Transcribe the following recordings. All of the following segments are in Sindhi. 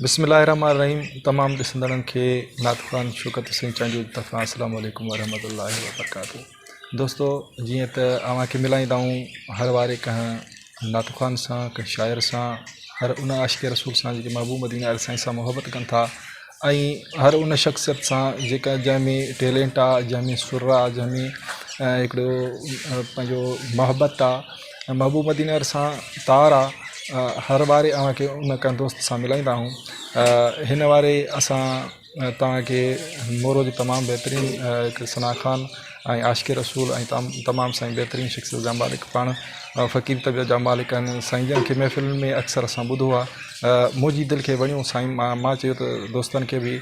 بسم الله الرحمن الرحيم تمام ڏسندڙن کي نعت خوان شوڪت حسين چانڊيو جي طرفان السلام عليڪم ورحمة الله وبرڪاته دوستو جيئن ته اوهان کي ملائيندا آهيون هر واري ڪنهن نعت خوان سان ڪنهن شاعر سان هر ان عاشق رسول سان جيڪي محبوب مدينه عليه سائين سان محبت ڪن ٿا ۽ هر ان شخصيت سان جيڪا جنهن ۾ ٽيلنٽ آ جنهن ۾ سر آ جنهن ۾ هڪڙو پنهنجو محبت آ ۽ محبوب مدينه سان تار آ هر واري اوهان کي ان ڪنهن دوست سان ملائيندا آهيون هن واري اسان توهان کي مورو جي تمام بهترين هڪ ثنا خان ۽ عاشق رسول ۽ تمام سائين بهترين شخصيت جا مالڪ پاڻ فقير طبيعت جا مالڪ آهن سائين جن کي محفلن ۾ اڪثر اسان ٻڌو آ منهنجي دل کي وڻيو سائين مان چيو ته دوستن کي به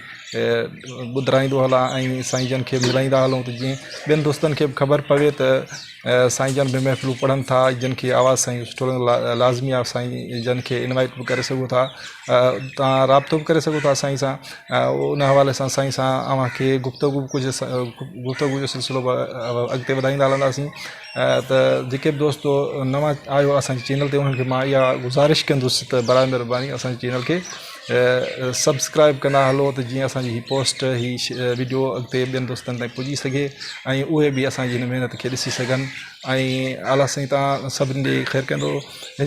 ٻڌرائيندو هلان ۽ سائين جن کي ملائيندا هلون ته جيئن ٻين دوستن کي به خبر پوي ته سائين جن به محفلون پڙهن ٿا جن کي آواز سائين سٺو لڳندو لازمي آهي سائين جن کي انوائيٽ به ڪري سگهو ٿا توهان رابطو به ڪري سگهو ٿا سائين سان ان حوالي سان سائين سان اوهان کي گفتگو به ڪجهه گفتگو جو سلسلو به اڳتي وڌائيندا هلنداسين ته جيڪي به دوستو نوان آيو اسانجي چينل تي انهن کي مان اها گذارش ڪندس ته برائي مهرباني اسانجي چينل کي سبسڪرائب ڪندا هلو ته جيئن اسان جي هي پوسٽ هي وڊيو اڳتي ٻين دوستن تائين پڄي سگهي ۽ اهي به اسان جي هن محنت کي ڏسي سگهن ۽ اعليٰ سائين تان سڀني ڏي خير ڪندو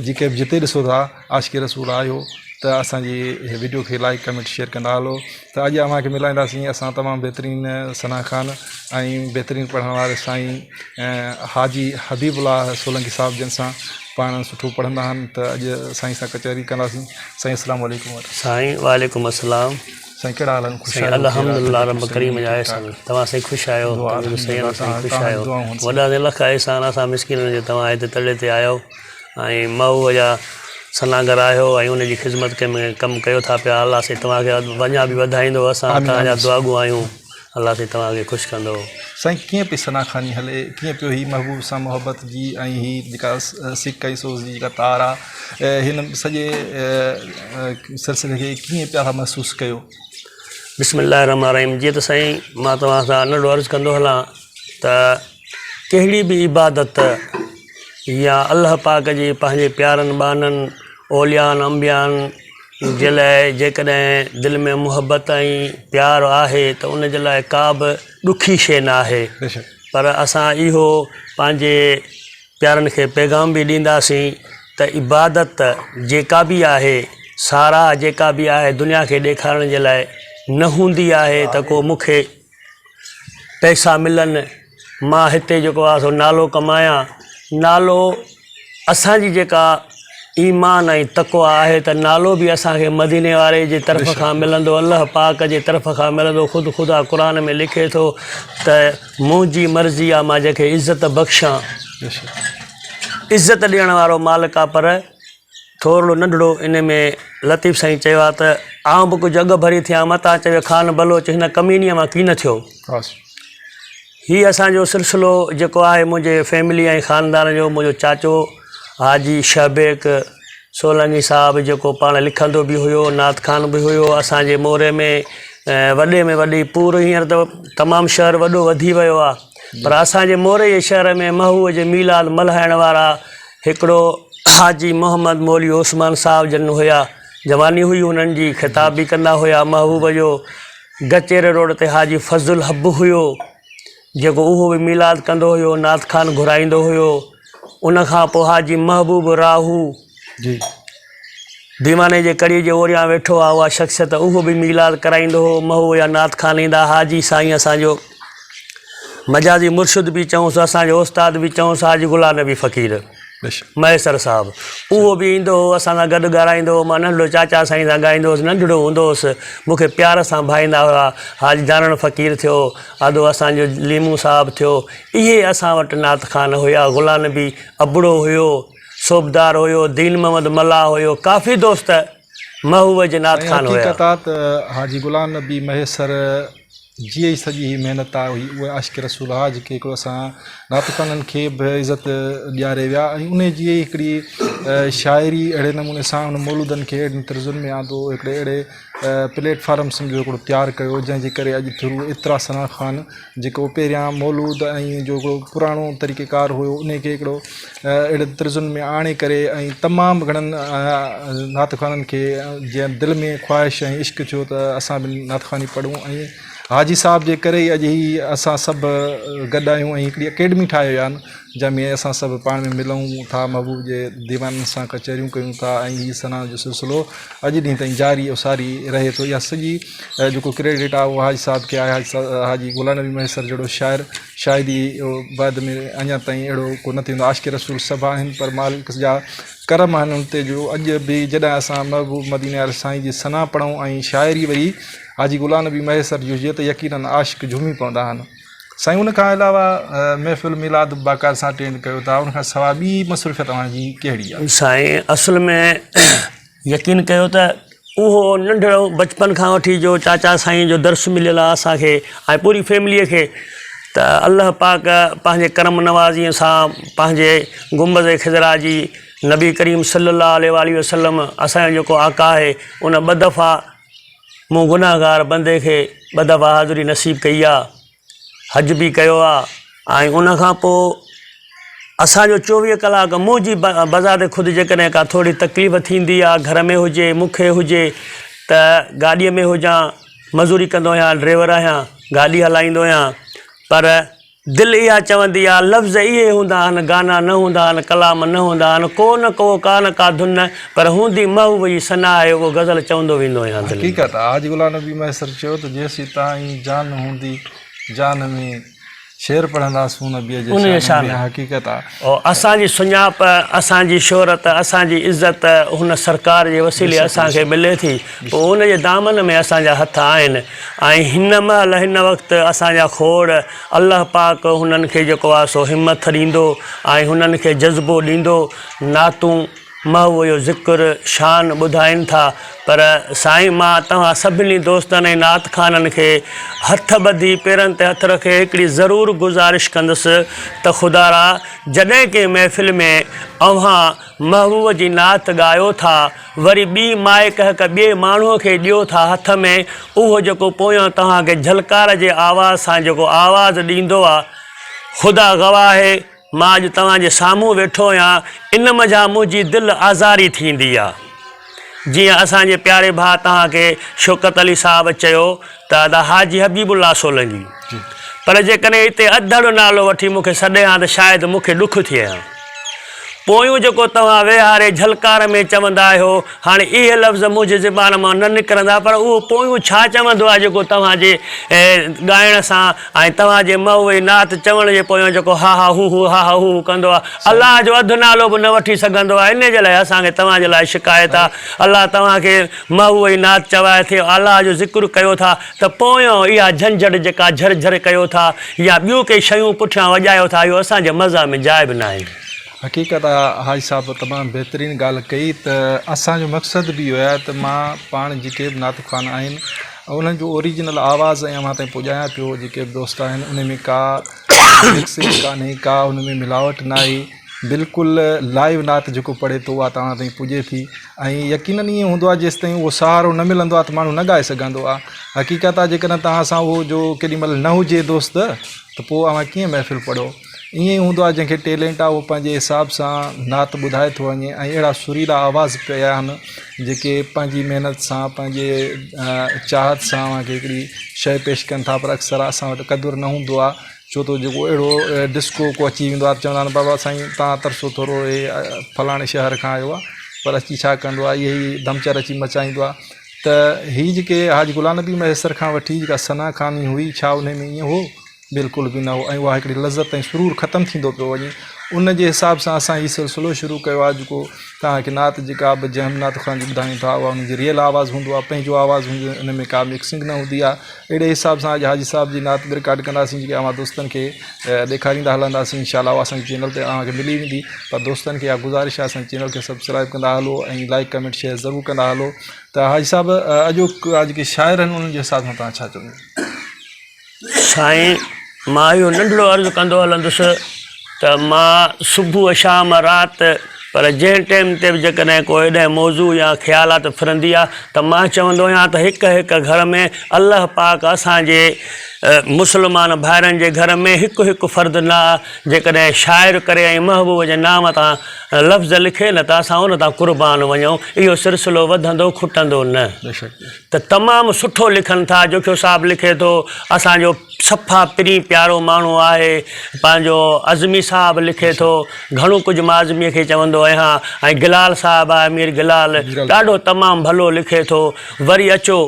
جيڪي به جتي ڏسو ٿا عاشق رسول آهيو ته اسان جي وڊيو کي لائڪ ڪمينٽ شيئر ڪندا هلو ته اڄ اوهان کي ملائينداسين اسان تمام بهترين ثنا خان ۽ بهترين پڙهڻ واري سائين حاجي حبيب الله سولنگي صاحب جن سان پاڻ سٺو پڙهندا آهن ته اڄ سائين سان ڪچهري ڪنداسين سائين السلام عليڪم سائين وعليڪم السلام سائين ڪهڙا حال آهن خوش آهيو الحمدلله رب ڪريم جا احسان توهان سائين خوش آهيو سائين سائين خوش آهيو وڏا سائين لک احسان اسان مسڪينن جو توهان هتي تڙي تي آيو ۽ مهو جا سناگر آهيو ۽ ان جي خدمت ڪم ڪيو ٿا پيا الله سائين توهان کي اڃا به وڌائيندو اسان توهان جا دعاگو آهيون الله سائين توهان کي خوش ڪندو. سائين ڪيئن پئي ثنا خواني هلي ڪيئن پيو هي محبوب سان محبت جي ۽ هي جيڪا سڪ ۽ سوز جي جيڪا تار آ هن سڄي سلسلي کي ڪيئن پيا ٿا محسوس ڪيو. بسم الله الرحمن الرحيم جيئن ته سائين مان توهان سان ننڍڙو عرض ڪندو هلان ته ڪهڙي به عبادت يا الله پاڪ جي پنهنجي پيارن ٻانهن اوليائن انبيائن جي لاء جيڪڏهن دل ۾ محبت ۽ پيار آهي ته ان جي لاء ڪا به ڏکي شيء نه آهي پر اسان اهو پنهنجي پيارن کي پيغام به ڏينداسين ته عبادت جيڪا به آهي ساراهه جيڪا به آهي دنيا کي ڏيکارڻ جي لاء نه هوندي آهي ته ڪو مون کي پئسا ملن مان هتي جيڪو آهي سو نالو ڪمايان نالو اسان جي جيڪا ايمان ۽ تقويٰ آهي ته نالو به اسان کي مديني واري جي طرف کان ملندو الله پاڪ جي طرف کان ملندو خود خدا قرآن ۾ لکي ٿو ته منهنجي مرضي آهي مان جنهن کي عزت بخشان عزت ڏيڻ وارو مالڪ آهي پر ٿورڙو ننڍڙو ان ۾ لطيف سائين چيو آهي ته آئون به ڪجهه اڳ ڀري ٿيان متان چوي خان بلوچ هن ڪمينيء مان ڪين ٿيو. هي اسان جو سلسلو جيڪو آهي منهنجي فيملي ۽ خاندان جو منهنجو چاچو حاجي شهبيگ سولنگي صاحب جيڪو پاڻ لکندو به هيو نعت خوان به هيو اسان جي موري ۾ وڏي ۾ وڏي پور هينئر ته تمام شهر وڏو وڌي ويو آهي پر اسان جي موري جي شهر ۾ مهوء جي ميلاد ملهائڻ وارا هڪڙو حاجي محمد مولوي عثمان صاحب جن هيا، جواني هئي انهن جي، خطاب به ڪندا هيا محبوب جو، گچيري روڊ تي حاجي فضل حب هيو، جيڪو اهو به ميلاد ڪندو هيو، نعت خوان گهرائيندو هيو، ان کان پوء حاجي محبوب راهو ديواني جي ڪڙي جي اوريان ويٺو آ اها شخصيت اهو به ميلاد ڪرائيندو هو، محبوب جا نعت خوان ايندا، حاجي سائين اسان جو مجازي مرشد به چئونس اسان جو استاد به چئونس حاجي غلام نبي فقير مهيسر صاحب اهو به ايندو هو اسان سان گڏ ڳارائيندو هو مان ننڍڙو چاچا سائين سان ڳائيندو هوس ننڍڙو هوندو هوس مون کي پيار سان ڀائيندا هيا حاجي جانڻ فقير ٿيو ادو اسان جو ليمون صاحب ٿيو اهي اسان وٽ نعت خوان هيا غلام نبي ابڙو هيو صوبدار هيو دين محمد ملاح هيو ڪافي دوست محبوب جي نعت خوان هيا. حقيقت آ ته حاجي غلام نبي مهيسر. جي ئي سڄي هي محنت آ هئي اهي عاشق رسول ها جيڪي هڪڙو اسان نعت خوانن کي به عزت ڏياري ويا ۽ انهي جي ئي هڪڙي شاعري اهڙي نموني سان ان مولودن کي اهڙين طرزن ۾ آندو هڪڙي اهڙي پليٽ فارم سمجهو هڪڙو تيار ڪيو جنهن جي ڪري اڄ ٿرو ايترا ثنا خوان جيڪو پهريان مولود ۽ جو هڪڙو پراڻو طريقي ڪار هيو انهي کي هڪڙو اهڙي طرزن ۾ آڻي ڪري ۽ تمام گهڻن نعت خوانن کي جنهن دل ۾ خواهش ۽ عشق ٿيو ته اسان به نعت خواني پڙهون ۽ حاجي صاحب جي ڪري ئي اڄ هي اسان سڀ گڏ آهيون ۽ هڪڙي اڪيڊمي ٺاهي ويا آهن جنهن ۾ اسان سڀ پاڻ ۾ ملون ٿا محبوب جي ديوانن سان ڪچهريون ڪيون ٿا ۽ هي ثنا جو سلسلو اڄ ڏينهن تائين جاري و ساري رهي ٿو اها سڄي جيڪو ڪريڊٽ آهي اهو حاجي صاحب کي آهي حاجي غلام نبي مهيسر جهڙو شاعر شايد ئي بعد ۾ اڃا تائين اهڙو ڪو نه ٿيندو عاشق رسول سڀ آهن پر مالڪ جا ڪرم آهن ان تي جو اڄ به جڏهن اسان محبوب مديني واري سائين جي ثنا پڙهون ۽ شاعري وري حاجي غلام نبي مهيسر جي هجي ته يقينن عاشق جهومي پوندا آهن سائين ان کان علاوه محفل ميلاد باقاعده سان اٽينڊ ڪيو ٿا ان کان سواء ٻي مصروفيت اوهان جي ڪهڙي آهي؟ سائين اصل ۾ يقين ڪيو ته اهو ننڍڙو بچپن کان وٺي جو چاچا سائين جو درس مليل آهي اسان کي ۽ پوري فيمليء کي ته الله پاڪ پنهنجي ڪرم نوازيء سان پنهنجي گنبذ خضرا جي نبي ڪريم صلي الله عليه واٰله وسلم اسان جو جيڪو آقا آهي ان ٻه دفعا مون گنهگار بندي کي ٻه دفعا حاضري نصيب ڪئي آ، حج به ڪيو آ ۽ ان کان پوء اسان جو چوويهه ڪلاڪ منهنجي بذات خود جيڪڏهن ڪا ٿوري تڪليف ٿيندي آ گهر ۾ هجي مون کي هجي ته گاڏيء ۾ هجان مزوري ڪندو آهيان ڊريور آهيان گاڏي هلائيندو آهيان پر دل اها چوندي آ، لفظ اهي هوندا آهن، گانا نه هوندا آهن، ڪلام نه هوندا آهن، ڪو نه ڪو، ڪا نه ڪا ڌن، پر هوندي محبوب جي ثنا آهي، اهو غزل چوندو ويندو آهيان دل ۾. حقيقت آ، حاجي غلام نبي مهيسر چيو ته جيسيتائين جان هوندي جان ۾ شعر پڙهنداسون نبيء جي شان ۾، اها حقيقت آ. اسان جي سڃاڻپ، اسان جي شهرت، اسان جي عزت هن سرڪار جي وسيلي اسان کي ملي ٿي، پوء ان جي دامن ۾ اسان جا هٿ آهن ۽ هن مهل هن وقت اسان جا کوڙ الله پاڪ هنن کي جيڪو آهي سو همٿ ڏيندو ۽ هنن کي جذبو ڏيندو، نعتون محو جو ذڪر شان ٻڌائين ٿا پر سائين مان توهان سڀني دوستن ۽ نعت خوانن کي هٿ ٻڌي پيرن تي هٿ رکي هڪڙي ضرور گذارش ڪندس ته خدارا جڏهن ڪنهن محفل ۾ اوهان محبوب جي نعت ڳايو ٿا وري ٻي مائڪ هڪ ٻئي ماڻهو کي ڏيو ٿا هٿ ۾ اهو جيڪو پويان توهان کي جهلڪار جي آواز سان جيڪو آواز ڏيندو آ خدا گواهه مان اڄ توهان جي سامهون ويٺو آهيان، ان منجهان منهنجي دل آزاري ٿيندي آ. جيئن اسان جي پياري ڀاء توهان کي شوڪت علي صاحب چيو ته ادا حاجي حبيب الله سولنگي. پر جيڪڏهن اتي اڌڙ نالو وٺي مون کي سڏي هان ته شايد مون کي ڏک ٿئي هان. پويون جيڪو توهان ويهاري جهلڪار ۾ چوندا آهيو، هاڻي اهي لفظ منهنجي زبان مان نه نڪرندا پر اهو پويون ڇا چوندو آهي جيڪو توهان جي ڳائڻ سان ۽ توهان جي محوي نعت چوڻ جي پويان جيڪو ها ها هو هو ها ها هو هو ڪندو آهي الله جو اڌ نالو به نه وٺي سگهندو آهي انهي جي لاء اسان کي توهان جي لاء شڪايت آهي الله توهان کي محوي نعت چوائي ٿي الله جو ذڪر ڪيو ٿا ته پويان اها جهنجهڙ جيڪا جهر جهر ڪيو ٿا يا ٻيون ڪي شيون پٺيان وڄايو ٿا اهو اسان جي مذهب ۾ جاء به ناهي. حقيقت آ حاجي صاحب تمام بهترين ڳالهه ڪئي ته اسان جو مقصد به اهو آهي ته مان پاڻ جيڪي به نعت خوان آهن انهن جو اوريجنل آواز ۽ اوهان تائين پڄايان پيو جيڪي به دوست آهن ان ۾ ڪا مڪسنگ ڪانهي ڪا ان ۾ ملاوٽ ناهي بلڪل لائيو نعت جيڪو پڙهي ٿو اها توهان تائين پڄي ٿي ۽ يقينن ائين هوندو آهي جيستائين اهو سهارو نه ملندو آهي ته ماڻهو نه ڳائي سگهندو آهي حقيقت آهي جيڪڏهن توهان سان اهو جو ڪيڏي مهل نه هجي دوست ته پوء اوهان ڪيئن محفل پڙهو ائين ئي هوندو آهي جنهن کي ٽيلنٽ آهي اهو پنهنجي حساب سان نعت ٻڌائي ٿو وڃي ۽ اهڙا سريلا آواز پيا آهن جيڪي پنهنجي محنت سان پنهنجي چاهت سان اوهان کي هڪڙي شيء پيش ڪن ٿا پر اڪثر اسان وٽ قدر نه هوندو آهي ڇو ته جيڪو اهڙو ڊسڪو ڪو اچي ويندو آهي ته چوندا آهن بابا سائين توهان ترسو ٿورو هي فلاڻي شهر کان آيو آهي پر اچي ڇا ڪندو آهي اهي ئي ڌمچر اچي مچائيندو آهي ته هي جيڪي حاجي غلام نبي مهيسر کان وٺي جيڪا ثنا خواني هئي ڇا انهي ۾ ائين هو بلڪل به نه هو ۽ اها هڪڙي لذت ۽ سرور ختم ٿيندو پيو وڃي ان جي حساب سان اسان هي سلسلو شروع ڪيو آهي جيڪو توهان کي نعت جيڪا به جنهن به نعت خوان جي ٻڌايون ٿا اها ان جي ريئل آواز هوندو آهي پنهنجو آواز هوندو ان ۾ ڪا مڪسنگ نه هوندي آهي اهڙي حساب سان اڄ حاجي صاحب جي نعت به رڪارڊ ڪنداسين جيڪي اوهان دوستن کي ڏيکاريندا هلنداسين انشاء الله اها اسان جي چينل تي اوهان کي ملي ويندي پر دوستن کي اها گذارش آهي اسان جي چينل کي سبسڪرائب ڪندا هلو ۽ لائڪ ڪمينٽ شيئر ضرور ڪندا هلو ته حاجي صاحب اڄوڪا جيڪي شاعر آهن انهن جي حساب سان توهان ڇا چوندو. سائين مان اهو ننڍڙو عرض ڪندو هلندس ته مان صبح شام رات پر جنهن ٽيم تي به جيڪڏهن ڪو ايڏهن موضوع يا خيالات ڦرندي آ ته مان چوندو آهيان ته هڪ هڪ گهر ۾ الله پاڪ اسان جي مسلمان ڀائرن جي گهر ۾ هڪ هڪ فرد نه جيڪڏهن شاعر ڪري ۽ محبوب جي نام تان لفظ لکي نه ته اسان ان تان قربان وڃون اهو سلسلو وڌندو کٽندو نه. ته تمام سٺو لکن ٿا جوکيو صاحب لکي ٿو اسان جو صفا پرين پيارو ماڻهو آهي پنهنجو عزمي صاحب لکي ٿو گهڻو ڪجهه مان عزمي کي چوندو آهيان ۽ گلال صاحب آهي مير گلال ڏاڍو تمام ڀلو لکي ٿو وري اچو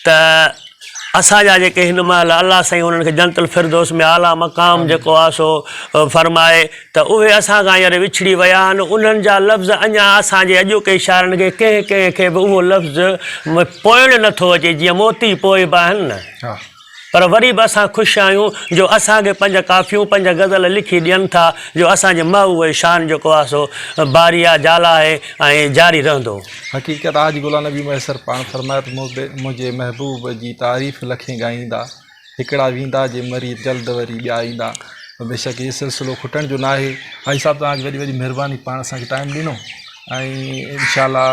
ته اسان جا جيڪي هن مهل الله سائين انهن کي جنت الفردوس ۾ اعليٰ مقام جيڪو آهي سو فرمائي ته اهي اسان کان هينئر وڇڙي ويا آهن، انهن جا لفظ اڃا اسان جي اڄوڪي شاعرن کي ڪنهن ڪنهن کي به اهو لفظ پوئڻ نه ٿو اچي، جيئن موتي پوئبا آهن نه. پر وري به اسان خوش آهيون جو اسان کي پنج ڪافيون، پنج غزل لکي ڏين ٿا جو اسان جي محبوب جو شان جيڪو آهي سو باري آهي، جالا آهي ۽ جاري رهندو. حقيقت آج غلام نبي مهيسر پاڻ فرمايو ته منهنجي محبوب جي تعريف لکين ڳائيندا. هڪڙا ويندا جي مري جلد وري ٻيا ايندا بيشڪ هي سلسلو کٽڻ جو ناهي حاجي صاحب توهان جي وڏي وڏي مهرباني پاڻ اسان کي ٽائيم ڏنو ۽ انشاء الله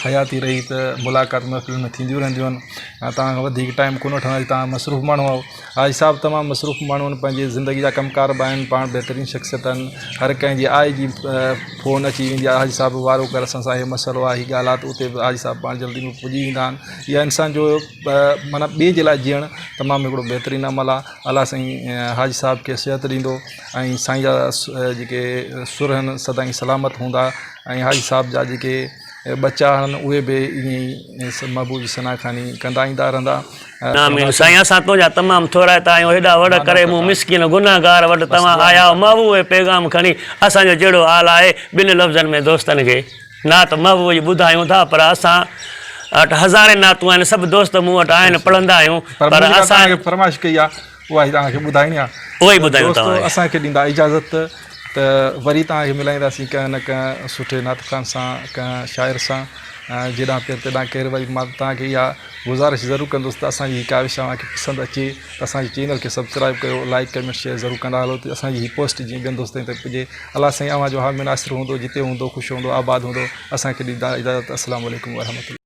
حياتي رهي ته ملاقات محفلن ۾ ٿينديون رهنديون آهن ۽ توهان کان وڌيڪ ٽائيم ڪونه وٺنداسين توهان مصروف ماڻهو آهيو حاجي صاحب تمام مصروف ماڻهو آهن پنهنجي زندگي جا ڪم ڪار به آهن پاڻ بهترين شخصيت آهن هر ڪنهن جي آء جي فون اچي ويندي آهي حاجي صاحب وارو ڪر اسان سان هي مسئلو آهي هي ڳالهه آهي ته اتي به حاجي صاحب پاڻ جلدي ۾ پڄي ويندا آهن اها انسان جو معنيٰ ٻئي جي لاء جيئڻ تمام هڪڙو بهترين عمل آهي الله سائين حاجي صاحب کي صحت ڏيندو ۽ سائين جا جيڪي سر آهن سدائين سلامت هوندا ۽ حاجي صاحب جا جيڪي ٻچا آهن اهي به ائين ئي محبوب جي ثنا خواني ڪندا ايندا رهندا. آمين سائين اسان تنهنجا تمام ٿورائتا آهيون هيڏا وڙ ڪري مون مسڪين گنهگار وٽ توهان آيا آهيو محبوب جو پيغام کڻي اسان جو جهڙو حال آهي ٻن لفظن ۾ دوستن کي نعت محبوب جي ٻڌايون ٿا پر اسان وٽ هزارين نعتون آهن سڀ دوست مون وٽ آهن پڙهندا آهيون پر مون جيڪا توهان کي فرمائش ڪئي آهي اها ئي توهان کي ٻڌائڻي آهي اها ئي ٻڌايون توهان دوستو اسان کي ڏيندا اجازت ته وري توهان کي ملائينداسين ڪنهن نه ڪنهن سٺي نعت خوان سان ڪنهن شاعر سان جيڏانهن پير تيڏانهن ڪير وري مان توهان کي اها گذارش ضرور ڪندس ته اسان جي هي ڪاوش اوهان کي پسند اچي ته اسان جي چينل کي سبسڪرائب ڪيو لائڪ ڪمينٽ شيئر ضرور ڪندا هلو ته اسان جي هي پوسٽ جيئن ٻين دوستن تائين پڄي الله سائين اوهان جو حامي ناصر هوندو جتي هوندو خوش هوندو آباد هوندو اسان کي ڏيندا اجازت السلام عليڪم ورحمة الله.